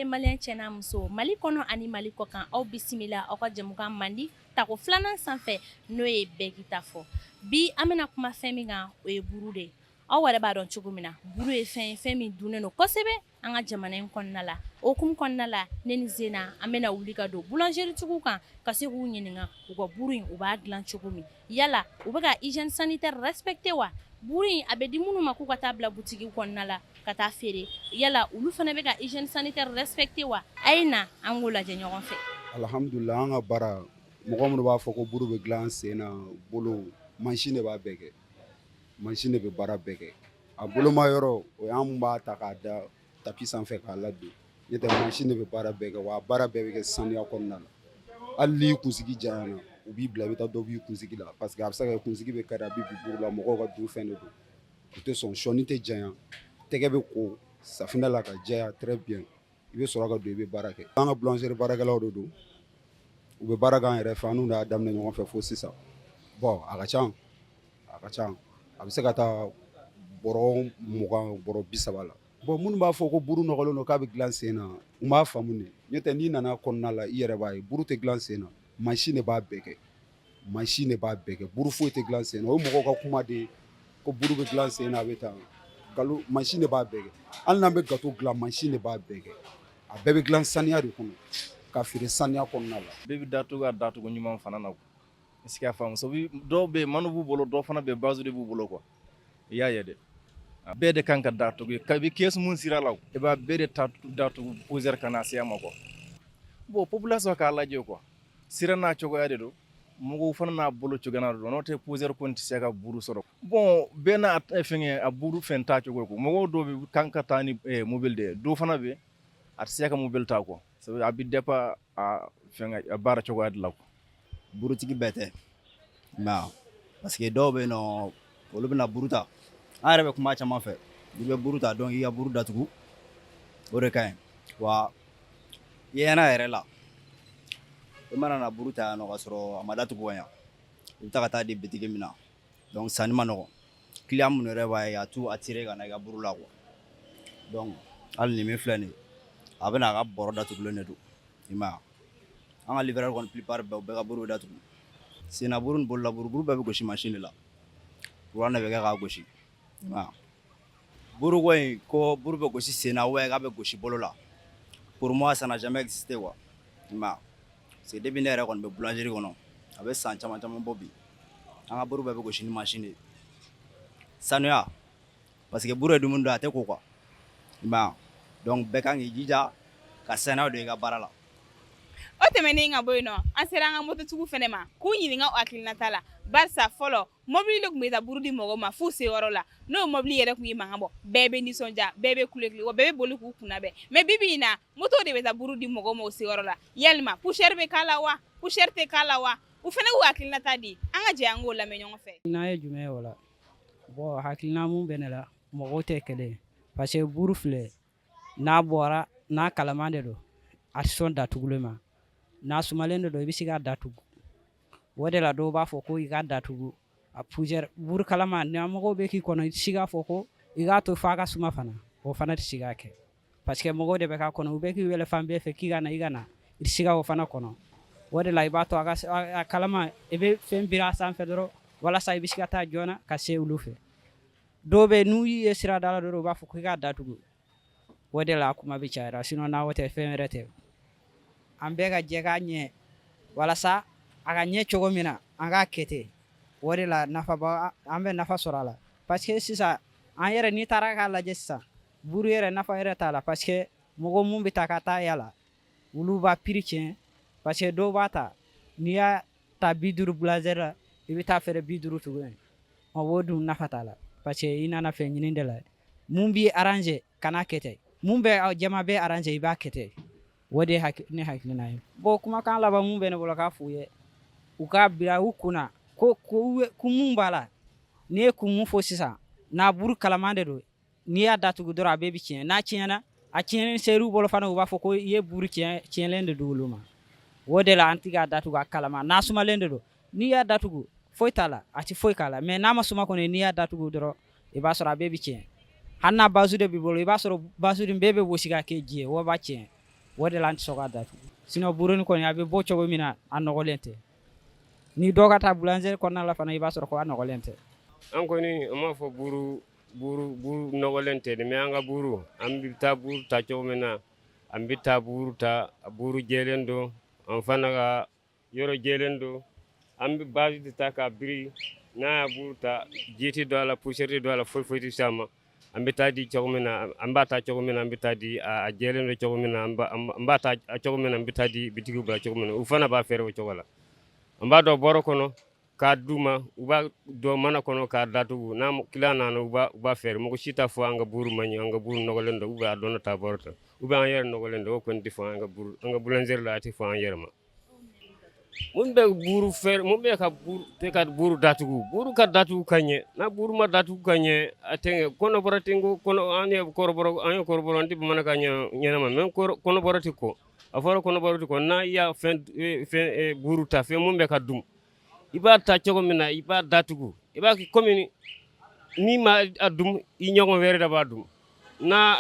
Malien cɛ n'a muso, Mali kɔnɔ ani Mali kɔ kan, aw bisimila aw ka jɛmukan mandi tako filanan sanfɛ, n'o ye bɛɛ k'i ta fɔ. Bi, an bɛna kuma fɛn min kan, o ye buru de ye. Aw yɛrɛ b'a dɔn cogo min na, buru ye fɛn ye, fɛn min dunnen don kosɛbɛ an ka jamana in kɔnɔna la. O hukumu kɔnɔna la, ne ni Zena, an bɛna wuli ka don boulangerie tigiw kan ka se k'u ɲininka u ka buru in, u b'a dilan cogo min, yala u bɛ ka hygiène sanitaire respecter wa? Buru in, a bɛ di minnu ma k'u ka taa bila butigi kɔnɔna la ka taa feere, yala olu fana bɛ ka hygiène sanitaire respecter wa? A ye na an k'o lajɛ ɲɔgɔn fɛ. Alhamdulila, an ka baara, mɔgɔ minnu b'a fɔ ko buru bɛ dilan sen na, bolo mansin de b'a bɛɛ kɛ, mansin de bɛ baara bɛɛ kɛ. A boloma yɔrɔ, o y'an b'a ta k'a da tapis sanfɛ k'a ladon. N'o tɛ, mansin de bɛ baara bɛɛ kɛ, wa a baara bɛɛ bɛ kɛ saniya kɔnɔna la. Hali n'i kunsigi janyana, u b'i bila, i bɛ taa dɔ b'i kunsigi la, parce que a bɛ se ka kɛ kunsigi bɛ kari, a bɛ bin buru la. Mɔgɔw ka dunfɛn de don, u tɛ sɔn. Sɔɔni tɛ janya, tɛgɛ bɛ ko safinɛ la ka jɛya très bien, i bɛ sɔrɔ ka don, i bɛ baara kɛ. An ka boulangerie baarakɛlaw de don, u bɛ baara k'an yɛrɛ fɛ, an n'u y'a daminɛ ɲɔgɔn fɛ fo sisan. Bon, a ka ca, a ka ca, a bɛ se ka taa bɔrɔ 20, bɔrɔ 30 la. Bon, minnu b'a fɔ ko buru nɔgɔlen don, k'a bɛ dilan sen na, n b'a faamu de. N'o tɛ, n'i nana kɔnɔna la, i yɛrɛ b'a ye, buru tɛ dilan sen na, mansin de b'a bɛɛ kɛ, mansin de b'a bɛɛ kɛ. Buru foyi tɛ dilan sen na, o ye mɔgɔw ka kuma de ye ko buru bɛ dilan sen na, a bɛ taa nkalon. Mansin de b'a bɛɛ kɛ. Hali n'an bɛ gâteau dilan, mansin de b'a bɛɛ kɛ. A bɛɛ bɛ dilan saniya de kɔnɔ ka feere saniya kɔnɔna la. Bɛɛ bɛ datugu a datugu ɲuman fana na. Est-ce que y'a faamu? Dɔw bɛ yen, manu b'u bolo, dɔw fana bɛ yen, base de b'u bolo quoi. I y'a ye dɛ, bɛɛ de kan ka datugu. Kabi caisse mun sira la, i b'a bɛɛ de ta datugu, poussière kana se a ma quoi. Bon, population k'a lajɛ quoi, sira n'a cogoya de don, mɔgɔw fana n'a bolo cogoya de don. N'o tɛ, poussière kɔni tɛ se ka buru sɔrɔ. Bon, bɛɛ n'a fɛngɛ, a buru fɛn taa cogo quoi. Mɔgɔw dɔw bɛ kan ka taa ni mobili de ye, dɔw fana bɛ a tɛ se ka mobili ta quoi. A bɛ dépend a fɛngɛ, a baara cogoya de la quoi. Burutigi bɛɛ tɛ, mais parce que dɔw bɛ yen nɔ, olu bɛna buru ta. An yɛrɛ bɛ kuma caman fɛ, n'i bɛ buru ta, donc i ka buru datugu, o de ka ɲi wa. I ɲɛna yɛrɛ la, i mana na buru ta yan nɔ ka sɔrɔ a ma datugu ka ɲa, i bɛ taa ka taa di bitigi min na, donc sanni ma nɔgɔn. Client minnu yɛrɛ b'a ye, a t'u attirer ka na i ka buru la quoi. Donc hali nin min filɛ nin ye, a bɛ na, a ka bɔrɔ datugulen de don, i m'a ye. An ka livreur kɔni, plupart bɛɛ, u bɛɛ ka buru bɛ datugu. Senna buru ni bolola buru, buru bɛɛ bɛ gosi machine de la, courant de bɛ kɛ k'a gosi, i m'a ye. Buru ko in, ko buru bɛ gosi sen na ou bien k'a bɛ gosi bolo la, pour moi, ça n'a jamais existé quoi, i m'a ye. Parce que depuis ne yɛrɛ kɔni bɛ boulangerie kɔnɔ, a bɛ san caman caman bɔ bi, an ka buru bɛɛ bɛ gosi ni machine de ye. Sanuya, parce que buru ye dumuni dɔ ye, a tɛ ko quoi, i m'a ye. Donc bɛɛ kan k'i jija ka sanuya don i ka baara la. O tɛmɛnen ka bɔ yen nɔ, an sera an ka mototigiw fɛnɛ ma k'u ɲininka o hakilinata la, barisa fɔlɔ, mobili de tun bɛ taa buru di mɔgɔw ma f'u seyɔrɔ la. N'o mobili yɛrɛ tun ye mankan bɔ, bɛɛ bɛ nisɔndiya, bɛɛ bɛ kulekule wa, bɛɛ bɛ boli k'u kunnabɛn. Mais bi bi in na, moto de bɛ taa buru di mɔgɔw ma u seyɔrɔ la. Yalima poussière bɛ k'a la wa, poussière tɛ k'a la wa? U fɛnɛ k'u hakilinata di, an ka jɛ an k'o lamɛn ɲɔgɔn fɛ. N'a ye jumɛn ye o la? Bon, hakilina mun bɛ ne la, mɔgɔw tɛ kelen ye, parce que buru filɛ, n'a bɔra n'a kalaman de don, a tɛ sɔn datugulen ma. N'a sumalen de don, i bɛ se k'a datugu. O de la dɔw b'a fɔ ko i ka datugu a poussière. Buru kalama, ni mɔgɔw bɛ k'i kɔnɔ, i tɛ se k'a fɔ ko i k'a to f'a ka suma fana, o fana tɛ se k'a kɛ, parce que mɔgɔw de bɛ k'a kɔnɔ, u bɛ k'i wele fan bɛɛ fɛ k'i ka na, i ka na, i tɛ se ka o fana kɔnɔ. O de la i b'a to a ka a kalama, i bɛ fɛn biri a sanfɛ dɔrɔn, walasa i bɛ se ka taa joona ka se olu fɛ. Dɔw bɛ n'u y'i ye sirada la dɔrɔn, u b'a fɔ k'i k'a datugu. O de la a kuma bɛ cayara, sinon n'a o tɛ, fɛn wɛrɛ tɛ. An bɛɛ ka jɛ k'a ɲɛ, walasa a ka ɲɛ cogo min na, an k'a kɛ ten. O de la nafa an bɛ nafa sɔrɔ a la, parce que sisan an yɛrɛ, n'i taara k'a lajɛ sisan, buru yɛrɛ nafa yɛrɛ t'a la, parce que mɔgɔ mun bɛ taa ka taa yala, olu b'a prix tiɲɛ, parce que dɔw b'a ta, n'i y'a ta 50 boulangerie la, i bɛ taa feere 50 tuguni. O dun nafa t'a la, parce que i nana fɛn ɲini de la. Mun b'i arranger, kana kɛ ten. Mun bɛ jama bɛɛ arranger, i b'a kɛ ten. O de ye ne hakilina ye. Bon, kumakan laban mun bɛ ne bolo k'a f'u ye, u k'a bila u kunna ko kun mun b'a la. N'i ye kun mun fɔ sisan, n'a buru kalaman de don, n'i y'a datugu dɔrɔn, a bɛɛ bɛ tiɲɛ. N'a tiɲɛna, a tiɲɛni ser'u bolo fana, u b'a fɔ ko i ye buru tiɲɛlen de d'olu ma. O de la an tɛ k'a datugu a kalama. N'a sumalen de don, n'i y'a datugu, foyi t'a la, a tɛ foyi k'a la. Mais n'a ma suma kɔni, n'i y'a datugu dɔrɔn, i b'a sɔrɔ a bɛɛ bɛ tiɲɛ. Hali n'a base de b'i bolo, i b'a sɔrɔ base bɛɛ bɛ gosi ka kɛ ji ye, o b'a tiɲɛ. O de la an tɛ sɔn k'a datugu. Sinon buru nin kɔni, a bɛ bɔ cogo min na, a nɔgɔlen tɛ. Ni dɔw ka taa boulangerie kɔnɔna la fana, i b'a sɔrɔ ko a nɔgɔlen tɛ. An kɔni, an b'a fɔ buru buru buru nɔgɔlen tɛ, mais an ka buru, an bɛ taa buru ta cogo min na, an bɛ taa buru ta, buru jɛlen don. An fana ka yɔrɔ jɛlen don. An bɛ base de ta k'a biri. N'a y'a buru ta, ji tɛ don a la, poussière tɛ don a la, foyi foyi tɛ s'a ma. An bɛ taa di cogo min na, an b'a ta cogo min na, an bɛ taa di a jɛlen don cogo min na, an b'a ta cogo min na, an bɛ taa di bitigiw bila cogo min na, u fana b'a feere o cogo la. An b'a dɔn bɔrɔ kɔnɔ k'a d'u ma, u b'a dɔn mana kɔnɔ k'a datugu. N'a client nana, u b'a feere. Mɔgɔ si t'a fɔ an ka buru man ɲi, an ka buru nɔgɔlen don, ou bien a donna ta bɔrɔ ta, ou bien an yɛrɛ nɔgɔlen don. O kɔni tɛ fɔ an ka buru, an ka boulangerie la, a tɛ fɔ an yɛrɛ ma. Mun bɛ buru feere, mun bɛ ka buru tɛ ka buru datugu, buru ka datugu ka ɲɛ. N'a buru ma datugu ka ɲɛ, a tɛ kɔnɔbara tɛ ko kɔnɔ. An ye kɔrɔbɔrɔ, an ye kɔrɔbɔrɔ, an tɛ bamanankan ɲɛnama, mais kɔnɔbara tɛ ko a fɔra, kɔnɔbara tɛ ko. N'a y'a fɛn buru ta, fɛn mun bɛ ka dun, i b'a ta cogo min na, i b'a datugu, i b'a kɛ komi n'i ma a dun, i ɲɔgɔn wɛrɛ de b'a dun. N'a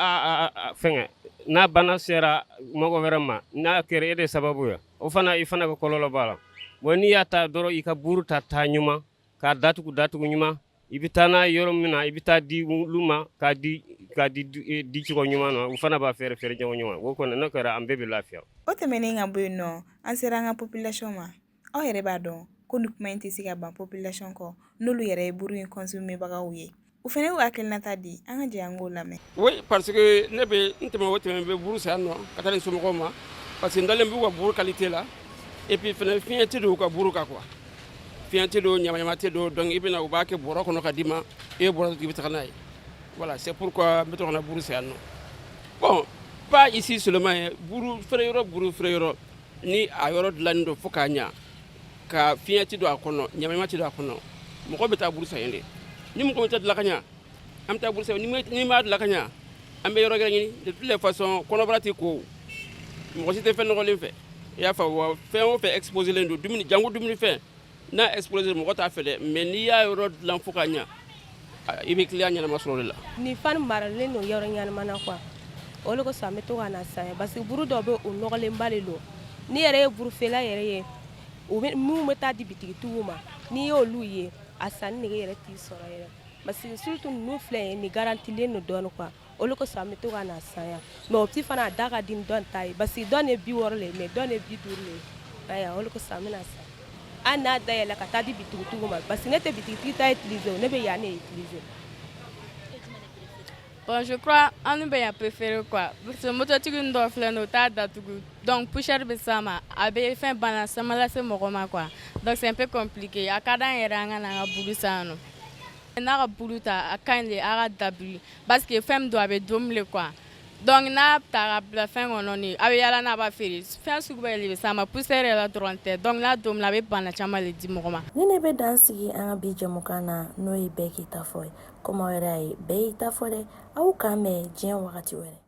a fɛngɛ, n'a bana sera mɔgɔ wɛrɛ ma, n'a kɛra e de sababu ye, o fana, i fana ka kɔlɔlɔ b'a la. Bon, n'i y'a ta dɔrɔn, i ka buru ta taa ɲuman k'a datugu, datugu ɲuman, i bɛ taa n'a ye yɔrɔ min na, i bɛ taa di olu ma k'a di di cogo ɲuman na, u fana b'a feere feere cogo ɲuman. O kɔni, n'o kɛra, an bɛɛ bɛ lafiya. O tɛmɛnen ka bɔ yen nɔ, an sera an ka population ma. Aw yɛrɛ b'a dɔn ko nin kuma in tɛ se ka ban population kɔ, n'olu yɛrɛ ye buru in consommer bagaw ye. U fana y'u hakilinata di, an ka jɛ an k'o lamɛn. Oui, parce que ne bɛ n tɛmɛ o tɛmɛ, n bɛ buru san nɔ ka taa ni somɔgɔw ma, parce que n dalen b'u ka buru qualité la. Et puis fɛnɛ, fiɲɛ tɛ don u ka buru kan quoi, fiɲɛ tɛ don, ɲamaɲama tɛ don. Donc i bɛna, u b'a kɛ bɔrɔ kɔnɔ ka d'i ma, i bɛ bɔrɔ, i bɛ taga n'a ye. Voilà, c'est pourquoi n bɛ to ka na buru san yan nɔ. Bon, pas ici seulement, buru feere yɔrɔ, buru feere yɔrɔ ni a yɔrɔ dilannen don fo k'a ɲa, ka fiɲɛ tɛ don a kɔnɔ, ɲamaɲama tɛ don a kɔnɔ, mɔgɔ bɛ taa buru san yen de. Ni mɔgɔ min tɛ dilan ka ɲa, an bɛ taa buru san. Ni m'a dilan ka ɲa, an bɛ yɔrɔ wɛrɛ ɲini. De toutes les façons, kɔnɔbara tɛ ko, mɔgɔ si tɛ fɛn nɔgɔlen fɛ, i y'a faamu wa? Fɛn o fɛn exposé len don, dumuni, janko dumunifɛn n'a exposé, mɔgɔ t'a fɛ dɛ. Mais n'i y'a yɔrɔ dilan fo ka ɲa, i bɛ client ɲɛnama sɔrɔ o de la. Nin fani maralen don yɔrɔ ɲɛnama na quoi. O de kosɔn an bɛ to ka na san yan, parce que buru dɔw bɛ, o nɔgɔlenba de don. N'i yɛrɛ ye burufeerela yɛrɛ ye, u bɛ minnu bɛ taa di bitigitigiw ma, n'i y'olu ye, a sanni nege yɛrɛ t'i sɔrɔ yɛrɛ, parce que surtout ninnu filɛ nin garantilen don dɔɔnin quoi. O de kosɔn an bɛ to ka na san yan. Mais o ti fana, a da ka di ni dɔ ta ye, parce que dɔ ye 60 le ye, mais dɔ ye 50 le ye. Ayiwa, o de kosɔn an bɛ na san, hali n'a dayɛlɛ ka taa di bitigitigiw ma, parce que ne tɛ bitigitigi ta utiliser, ne bɛ yan de utiliser. Bon, je crois an bɛ yan préféré quoi, parce que mototigi ninnu dɔw filɛ nin ye, u t'a datugu, donc poussière bɛ s'a ma, a bɛ fɛn bana caman lase mɔgɔ ma quoi. Donc c'est un peu compliqué. A ka d'an yɛrɛ an ka n'an ka buru san yan nɔ. N'a ka buru ta, a ka ɲi de a ka dabiri, parce que fɛn min don, a bɛ domu le quoi. Donc n'a ta ka bila fɛn kɔnɔ nin, a bɛ yaala n'a b'a feere, fɛn sugu bɛɛ de bɛ s'a ma, poussière yɛrɛ dɔrɔn tɛ. Donc n'a domina, a bɛ bana caman de di mɔgɔ ma. Ni ne bɛ dan sigi an ka bi jɛmukan na, n'o ye bɛɛ k'i ta fɔ ye. Komi aw yɛrɛ y'a ye, bɛɛ y'i ta fɔ dɛ. Aw k'an bɛn diɲɛ wagati wɛrɛ.